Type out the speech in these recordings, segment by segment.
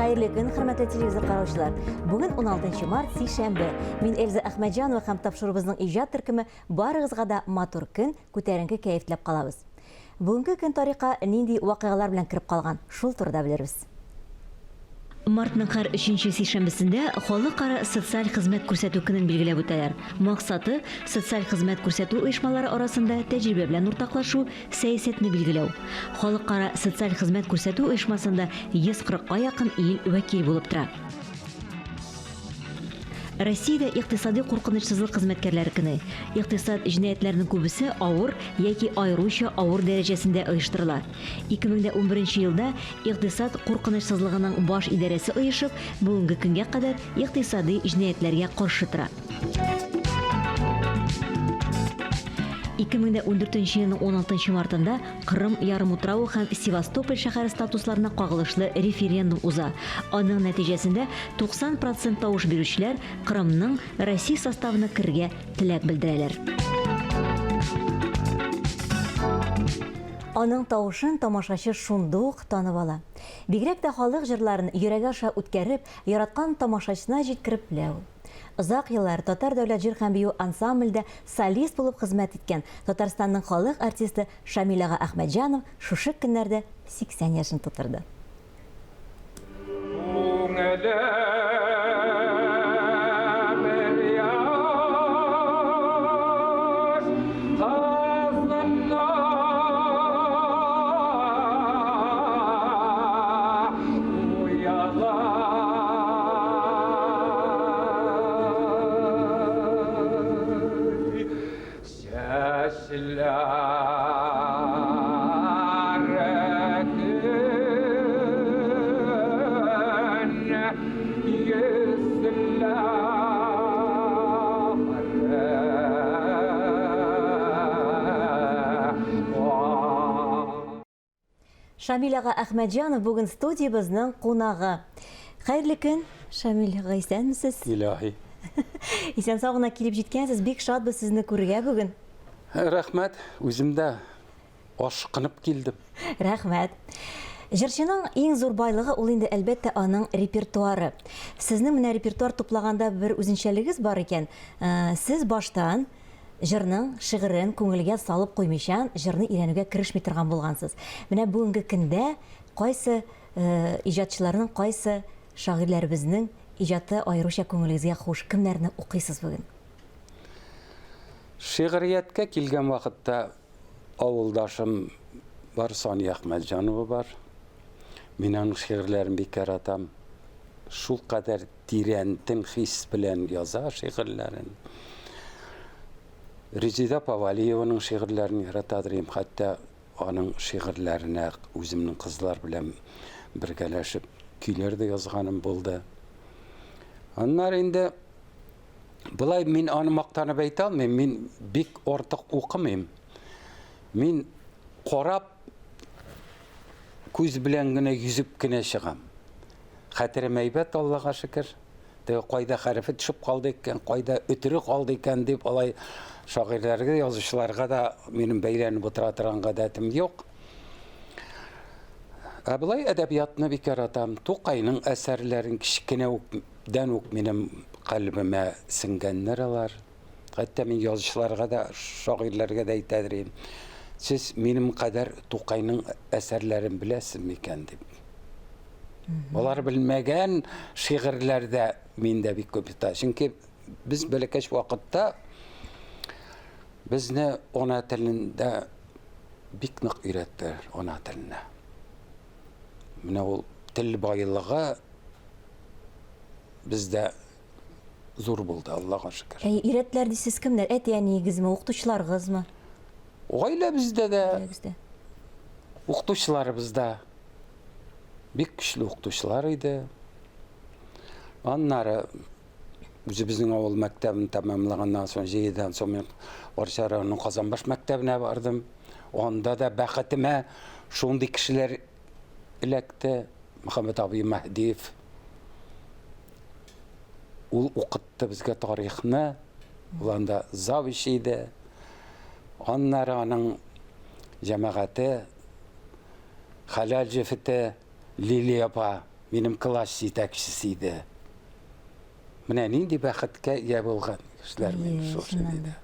Хәерле көн, хөрмәтле телевизор караучылар. Бүген 16 март, сишәмбе. Мин Эльза Әхмәтҗанова һәм тапшыруыбызның иҗат төркеме барыгызга да матур көн, күтәренке кәеф теләп калабыз. Бүгенге көн тарихка нинди вакыйгалар белән кереп калган, шул турыда белербез. Мартның һәр өченче сишәмбесендә Халыкара социаль хезмәт күрсәтү көнен билгеләп үтәләр. Максаты, социаль хезмәт күрсәтү оешмалары арасында тәҗрибә белән уртаклашу, сәясәтне билгеләү. Халыкара социаль хезмәт күрсәтү оешмасында 140 ка якын ил вәкил булып тора. Россиядә икътисади куркынычсызлык хезмәткәрләре көне. Икътисад җинаятьләренең күбесе авыр яки аеруча авыр дәрәҗәсендә оештырыла. 2011 елда икътисад куркынычсызлыгының баш идарәсе оешып, бүгенге көнгә кадәр икътисади җинаятьләргә каршы тора. 2014 елның 16 мартында Кырым ярымутравы һәм Севастополь шәһәре статусларына кагылышлы референдум уза. Аның нәтиҗәсендә 90 процент тавыш бирүчеләр Кырымның Россия составына керергә теләк белдерәләр. Аның тавышын тамашачы шундук танып ала. Бигрәк тә халык җырларын йөрәге аша үткәреп, яраткан тамашачысына җиткереп белә ул. Озак еллар Татар дәүләт җыр һәм бию ансамблендә солист булып хезмәт иткән Татарстанның халык артисты Шамил ага Әхмәтҗанов шушы көннәрдә 80 яшен тутырды. Күңелем Шамил ага Әхмәтҗанов бүген студиябезнең кунагы. Хәерле көн, Шамил ага, исәнмесез? Илаһи. Исән сау гына килеп җиткәнсез, бик шатбыз сезне күрергә бүген. Рәхмәт, үзем дә ашкынып килдем. Рәхмәт. Җырчының иң зур байлыгы ул инде әлбәттә аның репертуары. Сезнең менә репертуар туплаганда бер үзенчәлегез бар икән. Э, сез баштан Җырның шигырен күңелгә салып куймыйчан, җырны өйрәнүгә керешми торган булгансыз. Менә бүгенге көндә кайсы иҗатчыларның, кайсы шагыйрьләребезнең иҗаты аеруча күңелегезгә хуш? Кемнәрне укыйсыз бүген? Шигърияткә килгән вакытта авылдашым бар, Сания Әхмәтҗанова бар. Мин аның шигырьләрен бик яратам. Шулкадәр тирәнтен хис белән яза шигырьләрен. Резеда апа Вәлиеваның шигырьләрен яратадыр идем, хәтта аның шигырьләренә үземнең кызлар белән бергәләшеп көйләр дә язганым булды. Аннары инде болай мин аны мактанып әйтә алмыйм, мин бик артык укымыйм. Мин карап күз белән генә йөзеп кенә чыгам. Хәтерем әйбәт, Аллага шөкер. Теге кайда хәрефе төшеп калды икән, кайда өтере калды икән дип алай шагыйрьләргә, язучыларга да минем бәйләнеп утыра торган гадәтем юк. Ә болай әдәбиятны бик яратам. Тукайның әсәрләрен кечкенә үк дән үк минем кальбемә сеңгәннәр алар. Хәтта мин язучыларга да, шагыйрьләргә дә әйтәдер идем. Сез минем кадәр Тукайның әсәрләрен беләсез микән дип. Алар белмәгән шигырьләр дә миндә бик күп ята. Чөнки без бәләкәч вакытта безне ана телендә бик нык өйрәттеләр, ана теленә. Менә ул тел байлыгы бездә зур булды, Аллага шөкер. Әй, өйрәттеләр дисез кемнәр? Әти-әниегезме, укытучыларыгызмы? Гаиләбездә дә, укытучыларыбыз да бик көчле укытучылар иде. Аннары үзебезнең авыл мәктәбен тәмамлаганнан соң, җәйдән соң мин Арча районының Казанбаш мәктәбенә бардым. Анда да бәхетемә шундый кешеләр эләкте. Мөхәммәт абый Мәһдиев ул укытты безгә тарихны. Ул анда завуч иде. Аннары аның җәмәгате, хәләл җефете Лилия апа. Минем класс җитәкчесе иде. Менә нинди бәхеткә ия булган кешеләр мин шушы диде.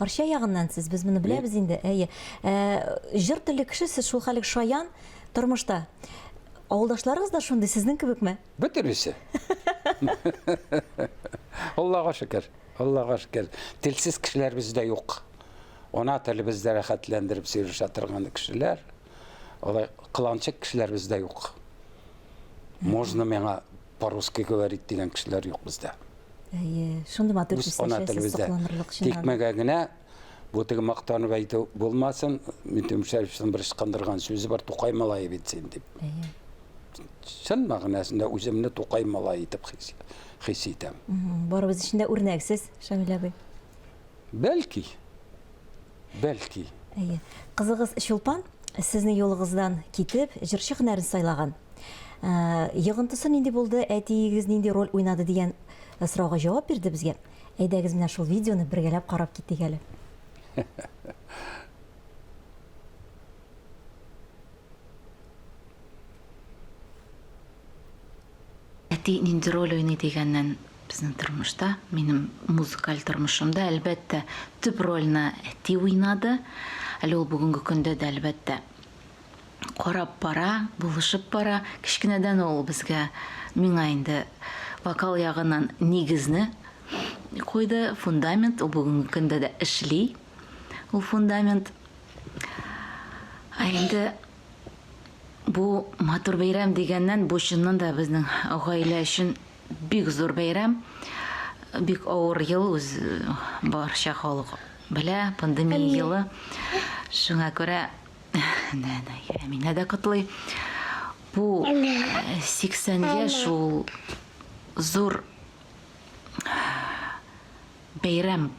Арча ягыннан сез, без моны беләбез инде. Әйе. Ә, җыр телле кеше сез шул хәлек шаян тормышта. Авылдашларыгыз да шундый сезнең кебекме? Бөтенесе. Аллага шөкер. Аллага шөкер. Телсез кешеләр бездә юк. Ана телебездә рәхәтләндереп сөйләшә торган кешеләр. Алай кыланчык кешеләр бездә юк. Можно миңа по-русски говорить дигән кешеләр юк бездә. Әйе, шундый матур Үз ана телебездә. Тикмәгә генә бу теге мактанып әйтү булмасын, Минтимер Шәриповичның бер ычкындырган сүзе бар, Тукай малае бит син дип. Әйе. Чын мәгънәсендә үземне Тукай малае итеп хис, хис итәм. Барыбыз өчен дә үрнәк сез, Шамил абый. Бәлки. Бәлки. Әйе. Кызыгыз Чулпан сезнең юлыгыздан китеп, җырчы һөнәрен сайлаган. Э, йогынтысы нинди булды, әтиегез нинди роль уйнады дигән э, сорауга җавап бирде безгә. Әйдәгез менә шул видеоны бергәләп карап китик әле. Әти нинди роль уйный дигәннән, безнең тормышта, минем музыкаль тормышымда, әлбәттә, төп рольне әти уйнады. Әле ул бүгенге көндә дә, әлбәттә, карап бара, булышып бара. Кечкенәдән ул безгә, миңа инде вокал ягыннан нигезне куйды, фундамент, ул бүгенге көндә дә эшли ул фундамент. Ә инде Бу матур бәйрәм дигәннән, бу чыннан да безнең гаилә өчен бик зур бәйрәм. Бик авыр ел, үз барча халык белә, пандемия елы. Шуңа күрә Әминә дә котлый. Бу 80 яшь ул зур бәйрәм.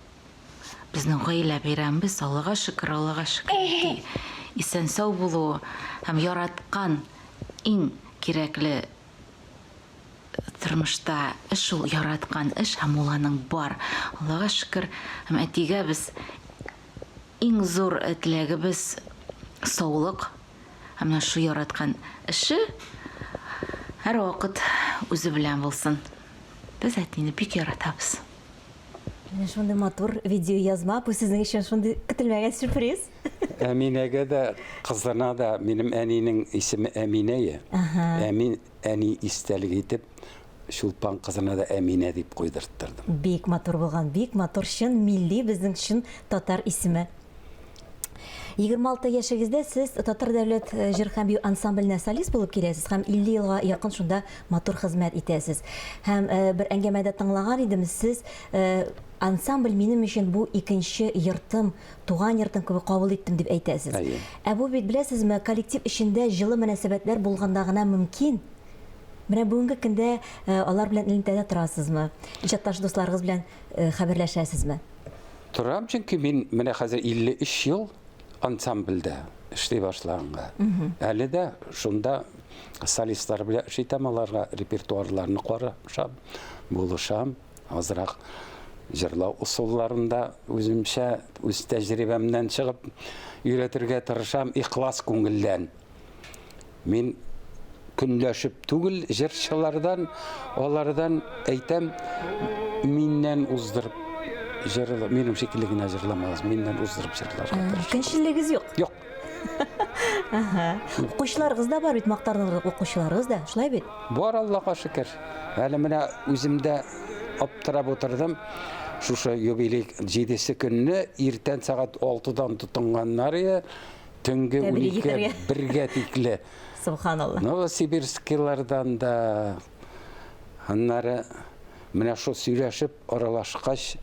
Безнең гаилә бәйрәмебез, Аллага шөкер, Аллага шөкер, әти исән-сау булуы һәм яраткан иң кирәкле тормышта эш ул яраткан эш һәм ул аның бар. Аллага шөкер, һәм әтигә без иң зур теләгебез саулык һәм менә шул яраткан эше һәрвакыт үзе белән булсын. Без әтине бик яратабыз. Менә шундый матур видеоязма, бу сезнең өчен шундый көтелмәгән сюрприз. Әминәгә дә, кызына да, минем әнинең исеме Әминә. Әмин әни истәлеге итеп, Чулпан кызына да Әминә дип куйдырттырдым. Бик матур булган, бик матур, чын милли безнең чын татар исеме. 26 яшегездә сез Татар дәүләт э, җыр һәм бию ансамбленә солист булып киләсез һәм 50 елга якын шунда матур хезмәт итәсез. Һәм э, бер әңгәмәдә тыңлаган идем, сез э, ансамбль минем өчен бу икенче йортым, туган йортым кебек кабул иттем дип әйтәсез. Әйе. Ә бу бит беләсезме, коллектив эчендә җылы мөнәсәбәтләр булганда гына мөмкин. Менә бүгенге көндә алар белән элемтәдә торасызмы? Иҗатташ дусларыгыз белән хәбәрләшәсезме? Торам, чөнки мин менә хәзер 53 ел ансамбльдә эшли башлаганга. Әле дә шунда солистлар белән эш итәм, аларга репертуарларны карашам, булышам, азрак җырлау ысулларын да үземчә, үз тәҗрибәмнән чыгып өйрәтергә тырышам, ихлас күңелдән. Мин көнләшеп түгел җырчылардан, алардан әйтәм, миннән уздырып җырла, минем шикелле генә җырламагыз, миннән уздырып җырларга тырышыгыз. Көнчеллегегез юк? Юк. Ага. Укучыларыгыз да бар бит, мактанырлык укучыларыгыз да, шулай бит? Бар, Аллага шөкер. Әле менә үзем дә аптырап утырдым. Шушы юбилей җидесе көнне иртән сәгать алтыдан тотынганнар иде. Төнге 12 бергә тикле. Субханалла. Новосибирскилардан да аннары менә шул сөйләшеп аралашкач,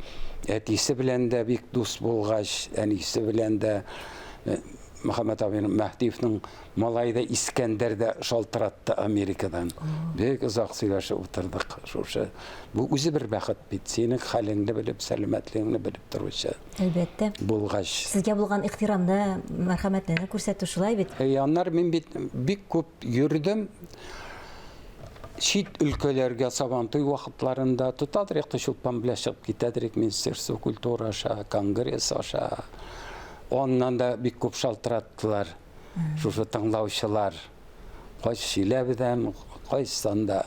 әтисе белән дә бик дус булгач, әнисе белән дә э, Мөхәммәт абыйның Мәһдиевның малае да Искәндәр дә шалтыратты Америкадан. Бик озак сөйләшеп утырдык шушы. Бу үзе бер бәхет бит. Синең хәлеңне белеп, сәламәтлегеңне белеп торучы. Әлбәттә. Булгач. Сезгә булган ихтирамны, мәрхәмәтне күрсәтү шулай бит. Әйе, аннары мин бит бик күп йөрдем. Чит өлкәләргә Сабантуй вакытларында тотадыр якты Чулпан белән чыгып китәдер Министерство культуры аша, конгресс аша. Аннан да бик күп шалтыраттылар. Шушы тыңлаучылар. Кайсы Чиләбедән, кайсы анда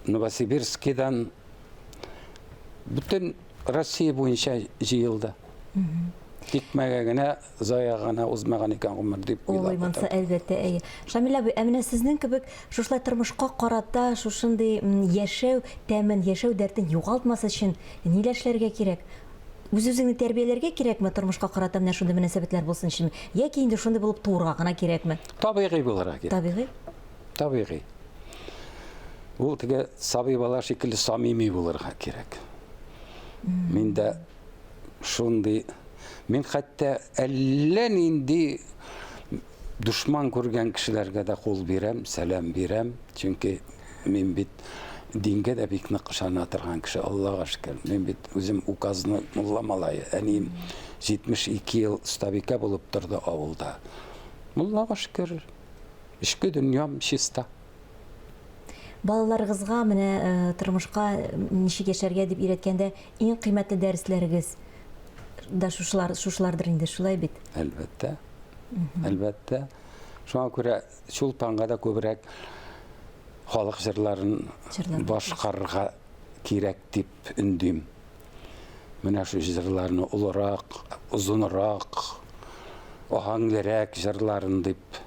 Новосибирскидан бөтен Россия буенча җыелды. Тикмәгә генә, зая гына узмаган икән гомер дип уйлап. Ой, монсы әлбәттә, әйе. Шамил абый, ә менә сезнең кебек шушылай тормышка карата шушындый яшәү тәмен, яшәү дәртен югалтмас өчен ниләр эшләргә кирәк? Үз-үзеңне тәрбияләргә кирәкме, тормышка карата менә шундый мөнәсәбәтләр булсын өченме? Яки инде шундый булып туырга гына кирәкме? Табигый булырга кирәк. Табигый? Табигый. Ул теге сабый бала шикелле самими булырга кирәк. Мин дә шундый, мин хәтта әллә нинди дошман күргән кешеләргә дә кул бирәм, сәлам бирәм, чөнки мин бит дингә дә бик нык ышана торган кеше, Аллага шөкер. Мин бит үзем указны мулла малае, әнием 72 ел остабикә булып торды авылда. Муллага шөкер, Эчке дөньям чиста. Балаларыгызга менә тормышка ничек яшәргә дип өйрәткәндә иң кыйммәтле дәресләрегез да шушылар, шушылардыр инде, шулай бит? Әлбәттә. Әлбәттә. Шуңа күрә Чулпанга да күбрәк халык җырларын башкарырга кирәк дип өндим. Менә шул җырларны олырак, озынрак, аһәңлерәк җырларын дип.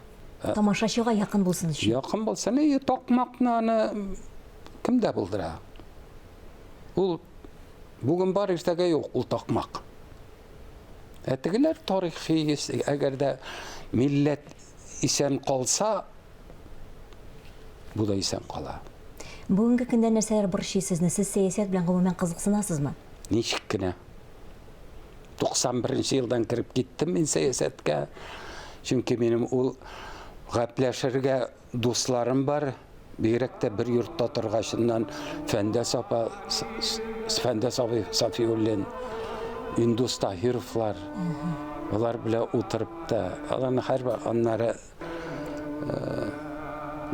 Тамашачыга якын булсын өчен. Якын булсын. Әйе, такмакны аны кем дә булдыра. Ул бүген бар, иртәгә юк, ул такмак. Ә тегеләр тарихи, әгәр дә милләт исән калса, бу да исән кала. Бүгенге көндә нәрсәләр борчый сезне? Сез сәясәт белән гомумән кызыксынасызмы? Ничек кенә. 91 нче елдан кереп киттем мин сәясәткә. Чөнки минем ул гәпләшергә дусларым бар. Бигрәк тә бер йортта торгачыннан Фәндәс апа, Фәндәс абый Сафиуллин, Индус Таһировлар. Алар белән утырып та, аларны һәрбер аннары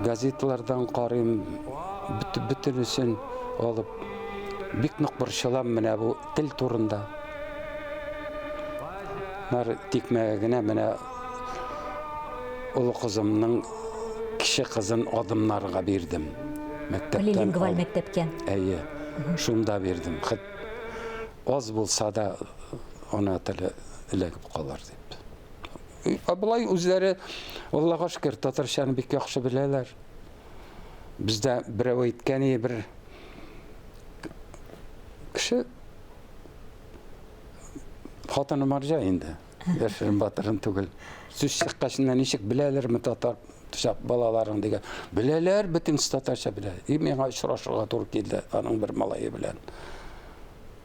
Газеталардан карыйм, бөтенесен алып, бик нык борчылам менә бу тел турында. Нар тикмәгә генә менә олы кызымның кече кызын адымнарга бирдем. Мәктәптән. Полилингваль мәктәпкә. Әйе. Шунда бирдем. Хет аз булса да ана теле эләгеп калыр дип. Ә болай үзләре, Аллага шөкер, татарчаны бик яхшы беләләр. Бездә берәү әйткән иде бер кеше хатыны марҗа инде. Яшерен батырын түгел. Сүз чыккач, ничек беләләрме татар балаларын дигән. Беләләр, бөтен татарча белә. И миңа очрашырга туры килде аның бер малае белән.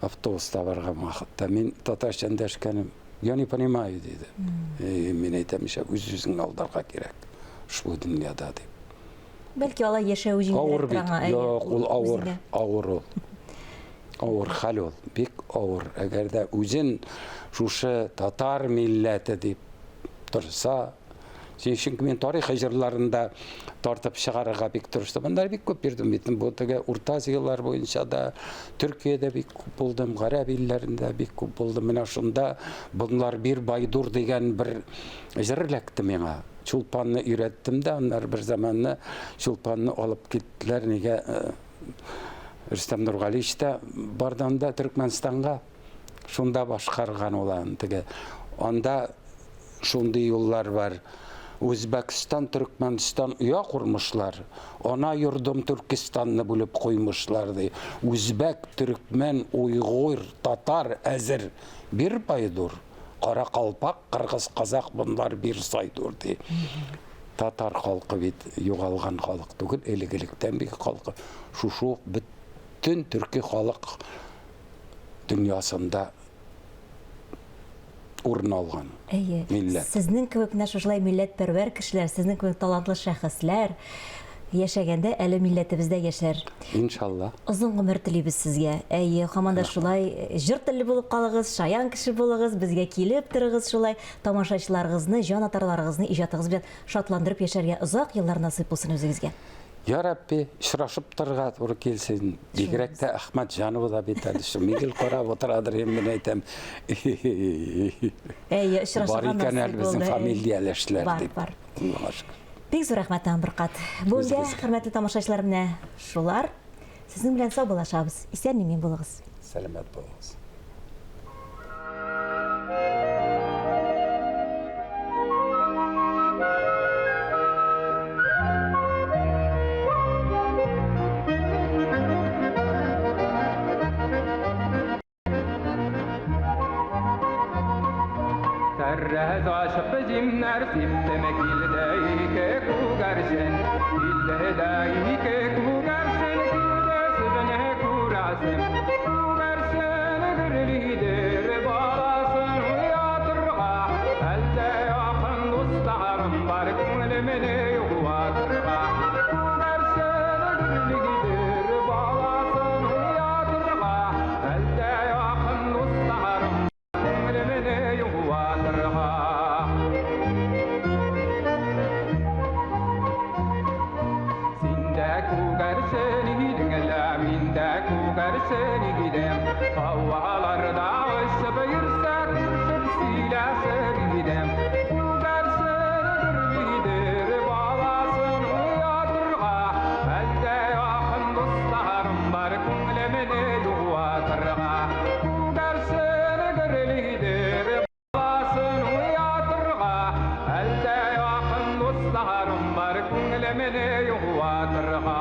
Автобуста барган вакытта мин татарча эндәшкәнем. Я не понимаю, диде. И, мин әйтәм, нишләп үз-үзеңне алдарга кирәк ошбу дөньяда дип. Бәлки алай яшәү җиңелрәк бит. Аңа, Юк, ул авыр, авыр ул. Авыр хәл ул, бик авыр. Әгәр дә үзен шушы татар милләте дип торса, Чөнки мин тарих җырларын да тартып чыгарырга бик тырыштым. Анда бик күп йөрдем бит. Бу теге Урта Азиялар буенча да, Төркиядә бик күп булдым, гарәп илләрендә бик күп булдым. Менә шунда Бонлар бир байдур дигән бер җыр эләкте миңа. Чулпанны өйрәттем дә, аннары бер заманны Чулпанны алып киттеләр. Нигә э, Рөстәм Нургалиевич та барды анда Төркмәнстанга. Шунда башкарган ул аны теге. Анда Шундый юллар бар. Үзбәкстан, Төркмәнстан оя кормышлар, ана йордым Төркестанны бүлеп куймышлар, ди. Үзбәк, төрекмән, уйгур, татар әзер бир байдур, каракалпак, кыргыз, казак бунлар бир сайдур, ди. Татар халкы бит югалган халык түгел, элек-электән бик халкы. Шушы ук бөтен төрки халык дөньясында урын алган Әйе. милләт. Сезнең кебек менә шушылай милләтпәрвәр кешеләр, сезнең кебек талантлы шәхесләр яшәгәндә әле милләтебез дә яшәр. Иншалла. Озын гомер телибез сезгә. Әйе, һаман да шулай җыр телле булып калыгыз, шаян кеше булыгыз, безгә килеп торыгыз шулай, тамашачыларыгызны, җан атарларыгызны иҗатыгыз белән шатландырып яшәргә озак еллар насыйп булсын үзегезгә. Я Рабби, очрашып торырга туры килсен. Бигрәк тә Әхмәтҗанова да бит әле шул. Мин гел карап утырадыр инде, мин әйтәм. Әйе, очрашырга Бар икән әле безнең фамилияләшләр дип. Бар, бар. Аллага шөкер. Бик зур рәхмәт тагын бер кат. Бүгенгә, хөрмәтле тамашачылар, менә шулар. Сезнең белән саубуллашабыз. Исән-имин булыгыз. Сәламәт булыгыз. Тәрәз ачып җимнәр сиптем килде ике күгәрчен. Килде дә ике күгәрчен, килде сезне күрәсем. Күгәрчен гөрлидер баласын уятырга. Әллә якын дусларым бар күңелемне юатырга. Күгәрчен гөрлидер баласын уятырга. Әллә якын дусларым күңелемне юатырга. Син дә күгәрчен идең әллә, мин дә күгәрчен идем. Һаваларда очып йөрсәк, күрешеп сөйләшер идем. Күгәрчен гөрлидер баласын уятырга. Әллә якын дусларым бар күңелемне юатырга. Күгәрчен гөрлидер баласын уятырга. Әллә якын дусларым бар күңелемне юатырга.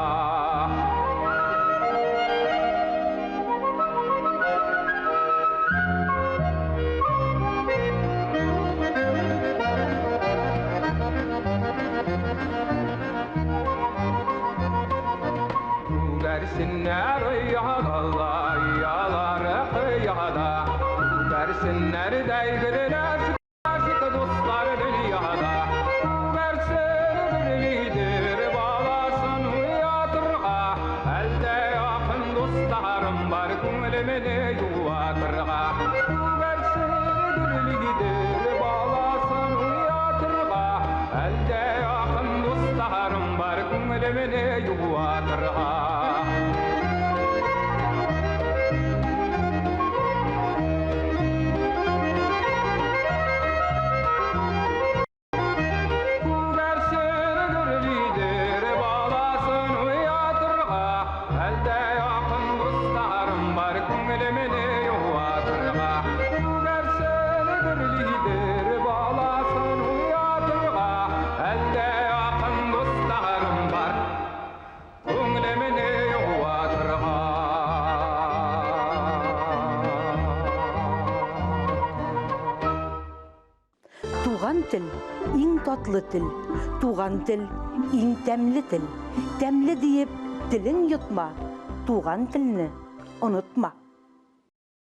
Күгәрченнәр оялалар, оялары кыяда. Күгәрченнәрдәй гөрләшеп дуслар дөньяда. Күгәрчен гөрлидер баласын уятырга. Әлдә якын дусларым бар күңелемне юатырга. Күгәрчен гөрлидер баласын уятырга. Әлдә якын дусларым бар күңелемне юатырга. Күгәрчен гөрлидер баласын уятырга. Әлдә якын дусларым бар күңелемне юатырга. Күгәрчен гөрлидер баласын уятырга. Әлдә якын дусларым бар күңелемне юатырга. Туган тел, иң татлы тел. Туган тел, иң тәмле тел. Тәмле диеп, телең йотма, туган телне онытма.